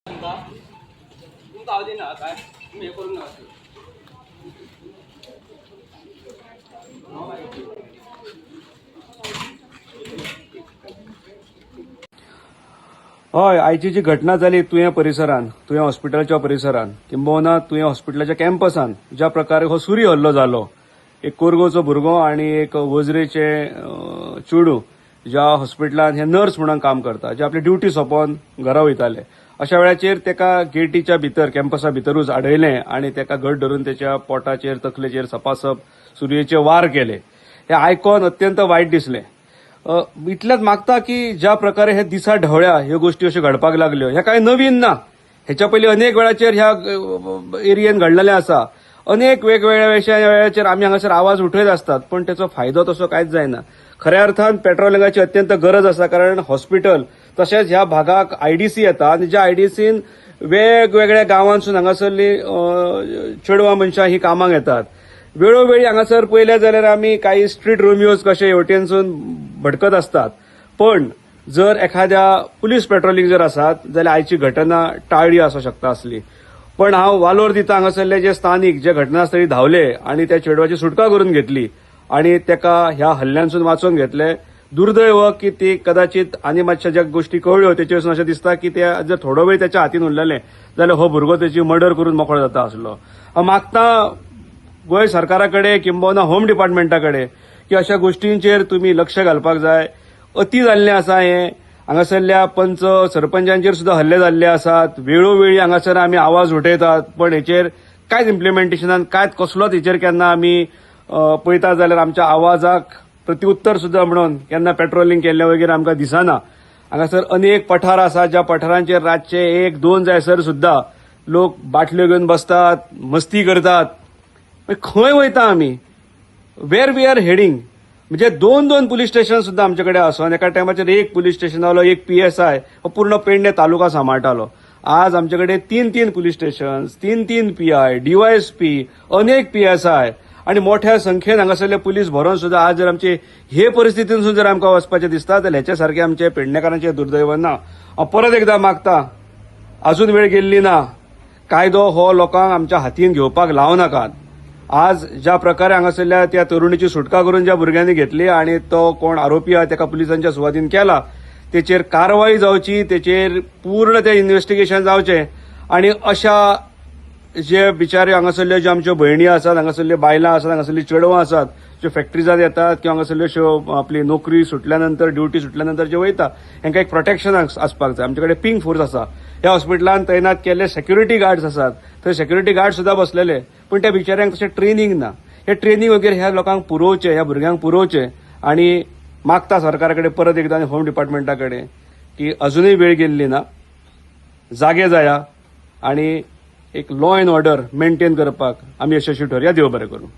तुमकां तुमकां हांव दिना काय तुमी हें करूंक नाका. हय, आयची जी घटना जाली तुयें परिसरान, तुयें हॉस्पिटलाच्या परिसरान, किंबहुना तुयें हॉस्पिटलाच्या कॅम्पसान ज्या प्रकारे हो सुरी हल्लो जालो, एक कोरगोचो भुरगो आनी एक वजरेचे चेडूं ज्या हॉस्पिटलान हे नर्स म्हणून काम करता, जे आपली ड्युटी सोंपोवन घरा वयताले, अशा वेळाचेर तेका गेटीच्या भितर कॅम्पसा भितरूच आडयलें आनी तेका घट धरून तेच्या पोटाचेर तकलेचेर सपासप सुरयेचे वार केले. हे आयकोन अत्यंत वायट दिसलें. इतलेंच मागता की ज्या प्रकारे हे दिसा ढवळ्या ह्यो गोष्टी अश्यो घडपाक लागल्यो, ह्या कांय नवीन ना. हेच्या पयलीं अनेक वेळाचेर ह्या एरियेन घडलेलें आसा. अनेक वेगवेगळ्या वेळाचेर आमी हांगासर आवाज उठयत आसतात, पण तेचो फायदो तसो कांयच जायना. खऱ्या अर्थान पेट्रोलिंगाची अत्यंत गरज आसा, कारण हॉस्पिटल तशेंच ह्या भागाक आयडीसी येता आनी ज्या आयडीसीन वेगवेगळ्या गांवांतसून हांगासरली चेडवां मनशां ही कामाक येतात. वेळोवेळी हांगासर पळयलें जाल्यार आमी काही स्ट्रीट रोमियोज कशे हेवटेनसून भटकत आसतात, पण जर एखाद्या पुलीस पेट्रोलिंग जर आसात जाल्यार आयची घटना टाळ्ळी आसूं शकता आसली. पण हांव वालोर दिता हांगासरले जे स्थानीक जे घटनास्थळी धांवले आनी त्या चेडवाची सुटका करून घेतली आनी तेका ह्या हल्ल्यांसून वाचोवन घेतले. दुर्दैव की ती कदाचित आनी मातश्या ज्या गोष्टी कळ्ळ्यो तेचेरसून अशें दिसता की ते जर थोडो वेळ तेच्या हातीन उरलेले जाल्यार हो भुरगो तेची मर्डर करून मोकळो जाता आसलो. हांव मागता गोंय सरकारा कडेन किंबहुना होम डिपार्टमेंटा कडेन की अशा गोष्टींचेर तुमी लक्ष घालपाक जाय. अती जाल्लें आसा हें. हांगासरल्या पंच सरपंचांचेर सुद्दां हल्ले जाल्ले आसात. वेळोवेळी हांगासर आमी आवाज उठयतात, पण हेचेर कांयच इम्प्लिमेंटेशनान कांयच कसलोच हेचेर केन्ना आमी पळयता जाल्यार आमच्या आवाजाक प्रतिउत्तर सुद्दां म्हणून केन्ना पेट्रोलिंग केल्लें वगैरे आमकां दिसना. हांगासर अनेक पठार आसा ज्या पठारांचेर रातचे 1-2 जायसर सुद्दां लोक बाटल्यो घेवन बसतात, मस्ती करतात. खंय वयता आमी? वेर we R heading? म्हणजे 2-2 पुलीस स्टेशन सुद्दां आमचे कडेन आसून एका टायमाचेर एक पुलीस स्टेशनालो एक PSI हो पूर्ण पेडणे तालुका सांबाळटालो. आज आमचे कडेन 3-3 पुलीस स्टेशन, 3-3 PI, DYSP, अनेक PSI आनी मोठ्या संख्येन हांगासरले पुलीस भरोन सुद्दां आज जर आमचे हे परिस्थितीनसून जर आमकां वचपाचें दिसता जाल्यार हेच्या सारकें आमचे पेडणेकारांचें दुर्दैव ना. हांव परत एकदां मागता, अजून वेळ गेल्ली ना. कायदो हो लोकांक आमच्या हातीन घेवपाक लावं नाकात. आज ज्या प्रकारे हांगासरल्या त्या तरुणीची सुटका करून ज्या भुरग्यांनी घेतली आनी तो कोण आरोपी आहा तेका पुलिसांच्या सुवादीन केला, तेचेर कारवाय जावची, तेचेर पूर्ण तें इन्वेस्टिगेशन जावचें आनी अशा जे बिचारे हांगासरल्यो ज्यो आमच्यो भयणी आसात, हांगासरल्यो बायलां आसात, हांगासरलीं चेडवां आसात ज्यो फॅक्टरीजात येतात किंवा हांगासरल्यो अश्यो आपली नोकरी सुटल्या नंतर, ड्युटी सुटल्या नंतर जे वयता, हेंकां एक प्रोटेक्शन आसपाक जाय. आमचे कडेन पिंक फोर्स आसा, ह्या हॉस्पिटलान तैनात केल्ले सेक्युरिटी गार्ड्स आसात, थंय सेक्युरिटी गार्ड सुद्दां बसलेले, पूण त्या बिचाऱ्यांक तशें ट्रेनींग ना. हे ट्रेनींग वगैरे ह्या लोकांक पुरोवचें, ह्या भुरग्यांक पुरोवचें आनी मागता सरकारा कडेन परत एकदां आनी होम डिपार्टमेंटा कडेन की अजुनूय वेळ गेल्ली ना, जागे जाया आनी एक लॉ एन्ड ऑर्डर मेंटेन करपाक आमी यशस्वी ठरया. देव बरें करूं.